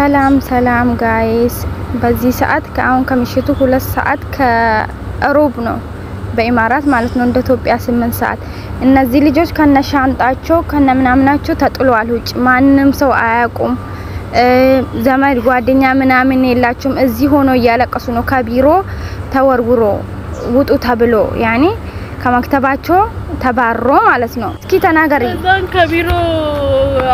ሰላም ሰላም ጋይስ፣ በዚህ ሰዓት ከአሁን ከምሽቱ 2 ሰዓት ከሩብ ነው በኢማራት ማለት ነው፣ እንደ ኢትዮጵያ 8 ሰዓት። እነዚህ ልጆች ከነ ሻንጣቸው ከነ ምናምናቸው ተጥለዋል ውጭ። ማንም ሰው አያውቁም። ዘመድ ጓደኛ ምናምን የላቸውም። እዚህ ሆኖ እያለቀሱ ነው። ከቢሮ ተወርውሮ ውጡ ተብሎ ያኔ ከመክተባቸው ተባሮ ማለት ነው። እስኪ ተናገሪ። ከዛን ከቢሮ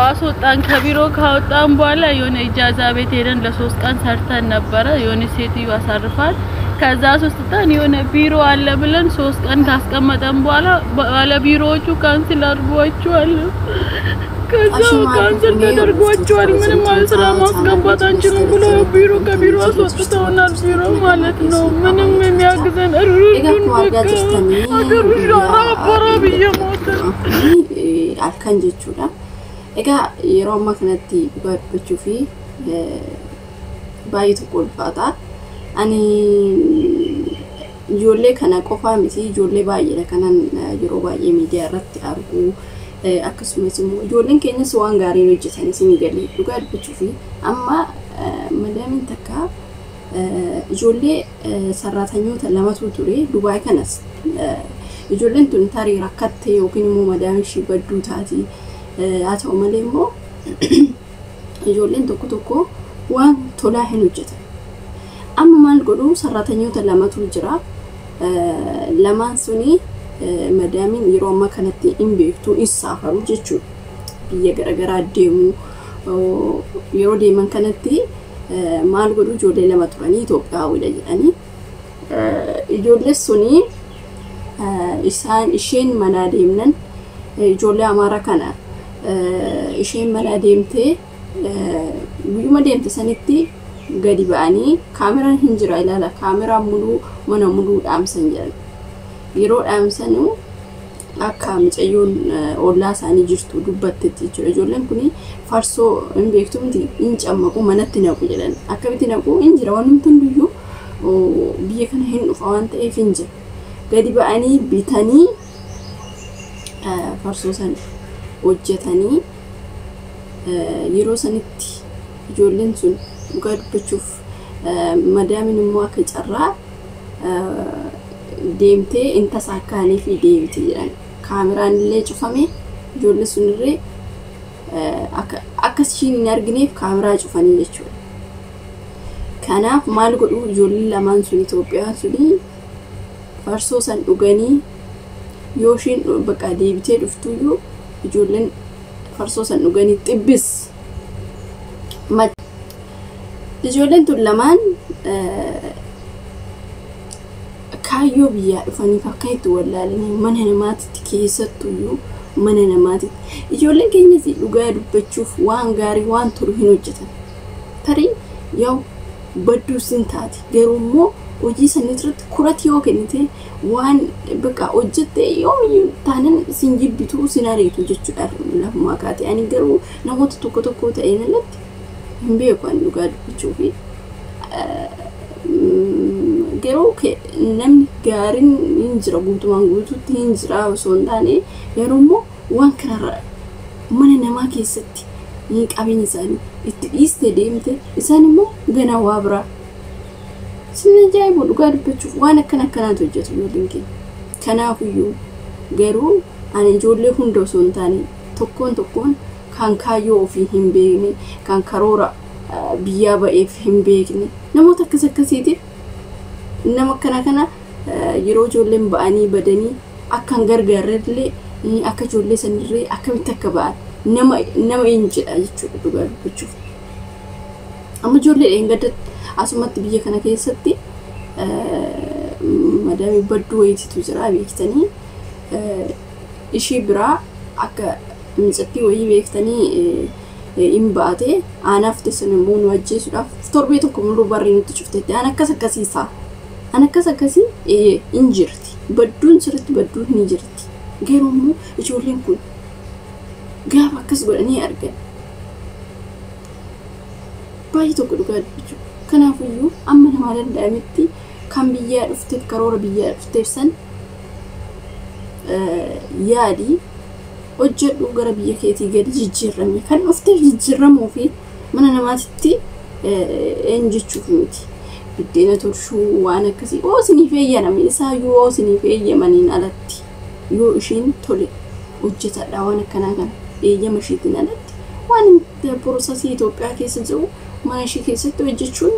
አስወጣን። ከቢሮ ካወጣን በኋላ የሆነ ኢጃዛ ቤት ሄደን ለ3 ቀን ሰርተን ነበረ። የሆነ ሴትዮ አሳርፋል። ከዛ አስወጥተን የሆነ ቢሮ አለ ብለን 3 ቀን ካስቀመጠን በኋላ ባለ ቢሮዎቹ ካንስል አድርጓቸዋል። ከዛ ካንስል ተደርጓቸዋል። ምንም ስራ ማስገባት አንችልም ብሎ ቢሮ ከቢሮ አስወጥተውናል። ቢሮ ማለት ነው። ምንም የሚያግዘን እርዱን። በቃ ሀገሩ ራበራ እየሞተ halkan jechuudha. Egaa yeroo ammaa kanatti dhugaa dubbachuu fi baay'ee tokko ulfaata. Ani ijoollee kana qofaa miti, ijoollee baay'eedha kanan yeroo baay'ee miidiyaa irratti argu. Akkasumas immoo ijoolleen keenyas waan gaarii hojjetan isin galee dhugaa dubbachuu fi amma madaamiin takka ijoollee sarraatanyoota lamatu ture Dubaay kanas. Ijoolleen tun tarii rakkatte yookiin immoo madaamiin ishii badduu taati. Haa ta'u malee immoo ijoolleen tokko tokko waan tolaa hin hojjetan. Amma maal godhu, sarraatanyoota lamatu jira. Lamaan suni madaamiin yeroo ammaa kanatti hin beektu, hin saafaru jechuudha. Biyya garaagaraa deemu. Yeroo deeman kanatti maal godhu, ijoollee lama turanii Itoophiyaawidha jedhanii. Ijoollee suni isaan isheen manaa deemnan ijoollee Amaaraa kana isheen manaa deemtee guyyuma deemte sanitti gadi ba'anii kaameraan hin jira ilaala, kaameraan muluu mana muluu dhaamsan jedhan. Yeroo dhaamsanuu akka mucayyoon ollaa isaanii jirtu dubbattetti jechuudha. Ijoolleen kun farsoo hin beektu miti, hin cammaqu, manatti naqu jedhan. Akkamitti naqu, hin jira wanumti hundiyyuu biyya kana hin dhufa waan ta'eef hin jira. Gadi ba'anii bitanii farsoo san hojjetanii yeroo sanitti ijoolleen sun dhugaa dubbachuuf madaamiin immoo akka carraa deemtee inta saakkaanii fi deebite jedhan. Kaameraan illee cufame, ijoollee sunillee akka ishiin hin argineef kaameraa cufanii jechuudha. Kanaaf maal godhu, ijoolleen lamaan sun Itoophiyaa suni farsoo san dhuganii yoo ishiin bakka deebitee dhuftuyyuu ijoolleen farsoo san dhuganii xibbis. Ijoolleen tun lamaan kaayyoo biyyaa dhufaniif akka itti wallaalanii mana namaatitti, keessattuyyuu mana namaatitti. Ijoolleen keenyas dhugaa dubbachuuf waan gaarii waan tolu hin hojjetan. Tarii yaa'u badduu sin taati, garuu immoo hojii san irratti kurati yoo kennite waan bakka hojjette yoomiyyuu taanan sin jibbitu sin ariitu jechuudha lafumaa kaate. Ani garuu namoota tokko tokko ta'een alatti hin beeku ani dhugaa dubbachuufi. Garuu namni gaariin hin jira, guutumaan guutuutti hin jira osoo hin taane, garuu immoo waan kanarra mana namaa keessatti qabeenya isaanii itti dhiiste deemte, isaan immoo ganaa waa biraa. Sin ajaa'ibu dhugaa dubbachuuf waan akkana akkanaatu hojjetu ijoolleen keenya. Kanaafiyyuu garuu ani ijoollee hunda osoo hin taane tokkoon tokkoon kan kaayyoo ofii hin beekne, kan karoora biyyaa ba'eef hin beekne, namoota akkas akkasiitiif nama akkana kana yeroo ijoolleen ba'anii badanii akka hin gargaarrellee akka ijoollee sanirree akkamitti akka ba'an nama hin jedha jechuudha dhugaa dubbachuuf. Amma ijoollee dheengadda asumatti biyya kana keessatti madaamii badduu wayiititu jira beektanii, ishii biraa akka micattii wayii beektanii hin baate aanaaf teessan immoo nu ajjeesuudhaaf torbee tokko muluu barrii nutti cuftetti. Aan akkas akkasiisaa an akkas akkasii hin jirti, badduun sirriitti badduun ni jirti, garuu immoo ijoolleen kun gaafa akkas godhanii argan baay'ee tokko dhugaa dubbachuu. Kanaafiyyuu amma namaa danda'ametti kan biyyaa dhufteef karoora biyyaa dhufteef san yaadii hojjedhu, gara biyya keetii gadi jijjiirame kan dhufteef jijjiiramuu fi mana namaatitti Eenyu jechuuf miti. Biddeena tolchuu waan akkasii oo isiniif eeyyamame isaayyuu oo isiniif eeyyamaniin alatti yoo ishiin tole hojjetadha waan akkanaa kana eeyyama ishiitiin alatti waan process Itoophiyaa keessa jiru mana ishii keessatti hojjechuun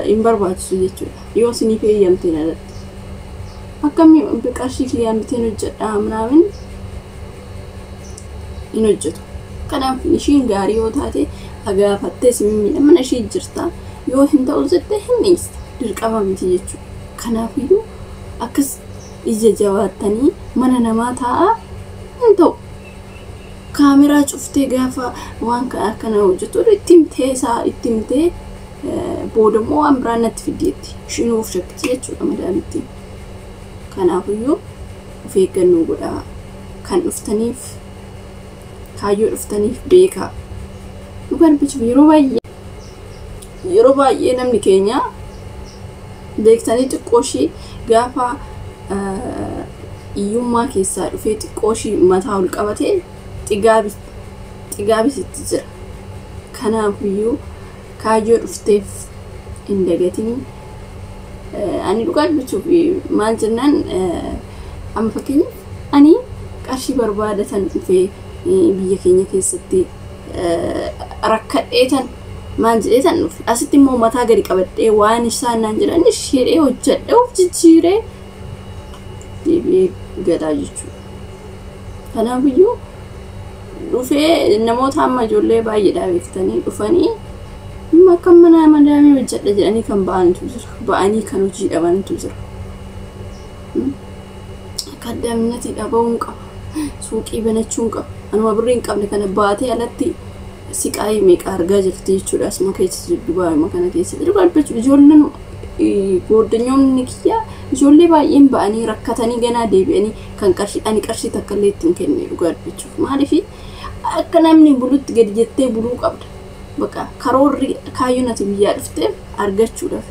hin barbaachisu jechuudha. Yoo isiniif eeyyamteen alatti. Akkamii qarshii kiyyaan biteen hojjedha ምናምን hin hojjetu. Kanaaf ishiin gaarii yoo taate gaafattee si miidha mana ishii jirta yoo hin ta'u jette hin dhiista dirqama miti jechuudha. Kanaafiyyuu akkas ija jabaattanii mana namaa taa'aa hin ta'u. Kaameraa cuftee gaafa waan akkana hojjetu itti himtee isaa itti himtee boodammoo waan biraan natti fiddeetti. Ishiin of shakkiti jechuudha madaamitti. Kanaafiyyuu of eeggannoo godhaa. Kan dhuftaniif kaayyoo dhuftaniif beekaa. Dhugaa dubbachuuf yeroo baay'ee namni keenya beektanii xiqqoo ishii gaafa hiyyummaa keessaa dhufee xiqqoo ishii mataa ol qabatee xigaabisitti jira. Kanaafiyyuu kaayyoo dhufteef hin dagatinii. Ani dhugaa dubbachuuf maal jennaan, amma fakkeenyaaf ani qarshii barbaadatan dhufee biyya keenya keessatti rakkadheetan maal jedheetan dhufe asitti immoo mataa gadi qabadhee waan isaan naan jedhan isheedhee hojjedhee of jijjiiree deebi'ee gadaa jechuudha. Kanaafiyyuu dhufee namoota amma ijoollee baay'eedhaa beektanii dhufanii akka mana madaamii hojjedha jedhanii kan ba'antu jira. Ba'anii kan hojii dhabantu jira. Akka addaamnati dhaba'uun qaba. Suuqii banachuun qaba. Anuma birrii hin qabne kana baatee alatti siqaayii meeqa argaa jirti jechuudha. Asuma keessa jirtu baay'uma kana keessa jiru. Ijoolleen gooddanyoonni kiyya ijoollee baay'een ba'anii rakkatanii ganaa deebi'anii kan qarshii ani qarshii takka illee ittiin kenne dhugaa dubbachuuf. Maaliif akka namni bulutti gadi jettee buluu qabda. Bakka karoorri kaayyoon ati biyyaa dhufteef argachuudhaaf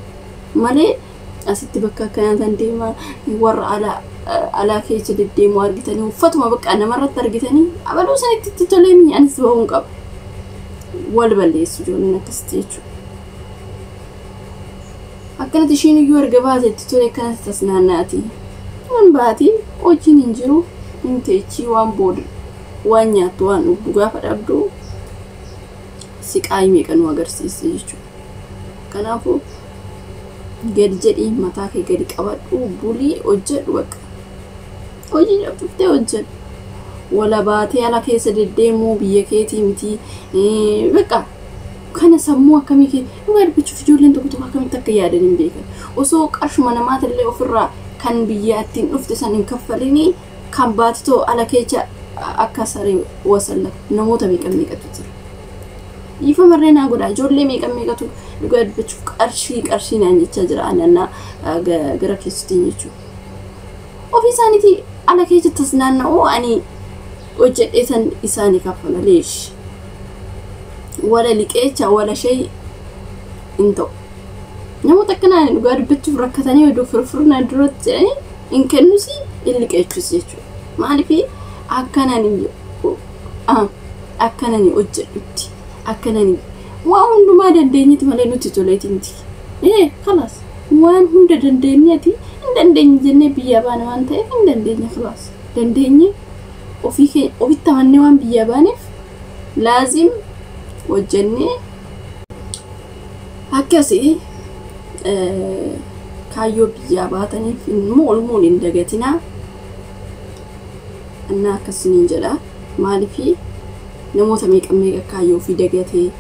malee asitti bakka akkanaa tan deemaa warra alaa keessa deddeemuu argitanii uffatuma bakka namarratti argitanii abaluu sanitti itti tolee mii anis ba'uun qaba. Wal balleessu ijoolleen akkasitti jechuudha. Akkanatti ishiin iyyuu erga baate itti tole akkanatti tas naanna'ati. Waan baati hojiin hin jiru hin teechii waan booda waan nyaattu waan dhugdu gaafa dhabdu siqaayii meeqa nu agarsiisa jechuudha. Kanaafuu gadi jedhii mataa kee gadi qabadhu bulii hojjedhu bakka. Hojii dhuftee hojjedhu. Wala baatee ala keessa deddeemuu biyya keetii miti bakka kana sammuu akkamii kee dhugaa dubbachuuf ijoolleen tokko tokko akkamitti akka yaadan hin beekan. Osoo qarshuma namaatillee ofirraa kan biyya ittiin dhufte san hin kaffalinii kan baatitoo ala keessa akka saree wasalla namoota meeqa meeqatu jira. Ifa marree naa godha ijoollee meeqa meeqatu dhugaa dubbachuuf qarshii qarshii naan jechaa jira anannaa gara keessattiin jechuudha. Ofii isaaniitii ala keessa tas naanna'uu ani hojjedhee san isaanii kaffala leesh. Wala liqeecha wala shay hin ta'u. Namoota akkanaan dhugaa dubbachuuf rakkatanii oduu firfirna duratti jedhanii hin kennus hin liqeechus jechuudha. Maaliif akkanaan hojjedhutti akkanaan waa hundumaa dandeenyeeti malee nuti toleeti miti. Ee خلاص waan hunda dandeenyeeti hin dandeenye jennee biyya baane waan ta'eef hin dandeenye خلاص dandeenye ofii keenya ofitti amannee waan biyya baaneef laazim hojjennee akkasii kaayyoo biyyaa baataniif immoo olmuun hin dagatinaa. Innaa akkasiniin jedha. Maaliif namoota meeqa meeqa kaayyoo ofii dagatee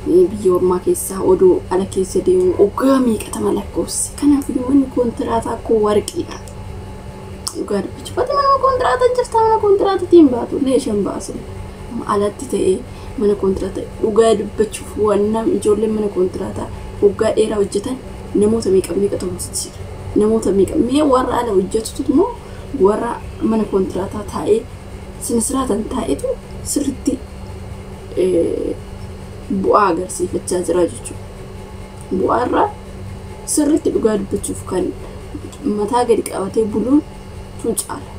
biyya ormaa keessaa odoo ala keessa deemu oggaa meeqatama lakkoofse. Kanaaf manni koontiraataa koo warqiidha. Dhugaa dubbachuuf ati mana koontiraataa jirta mana kontiraataatiin baatu leeshan baasu. Alatti ta'ee mana koontiraataa dhugaa dubbachuuf waan ijoolleen mana koontiraataa waggaa dheeraa hojjetan namoota meeqa meeqatu hojjechiisa. Namoota meeqa mee warra ala hojjetutu immoo warra mana koontiraataa taa'ee sinisiraatan taa'etu sirriitti bu'aa agarsiifachaa jira jechuudha. Bu'aa irraa sirriitti dhugaa dubbachuuf kan mataa gadi qabatee buluun caala.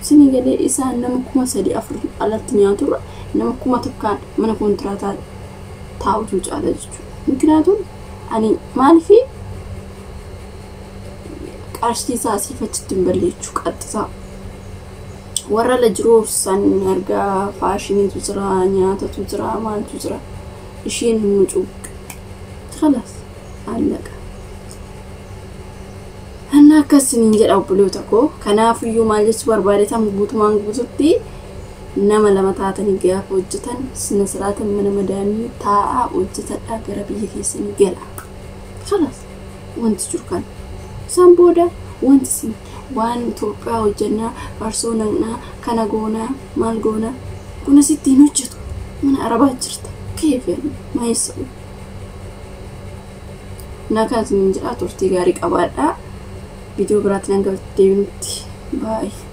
Isinii galee isaan nama 3000 4 alatti nyaaturra nama 1000 mana koontiraataa taa'utu caala jechuudha. Mikinaatuun ani maaliifi qarshii isaa asiif achitti hin balleechuu qaxxisaa. Warra ala jiruuf san argaa faashiniitu jira, nyaatatu jira, maaltu jira. Isheen mucuuq. Khalas allaqa. Anna akkasiniin jedha obboloota koo. Kanaafiyyuu maal jechuu barbaadetan guutumaan guututti nama lama taatanii gaafa hojjetan sina siraatan mana madaamii taa'aa hojjetadhaa gara biyya keessanii gala. Khalas wanti jiru kana. Isaan booda wanti isin waan Itoophiyaa hojjannaa, farsoo naqnaa, kana goonaa, maal goonaa kun asitti hin hojjetu. Mana Arabaa jirta. Keef maayessa'u. Naa kan isin jedhaa turtii gaarii qabaadhaa. Viidiyoo biraatti nan deebinutti. Baay'ee.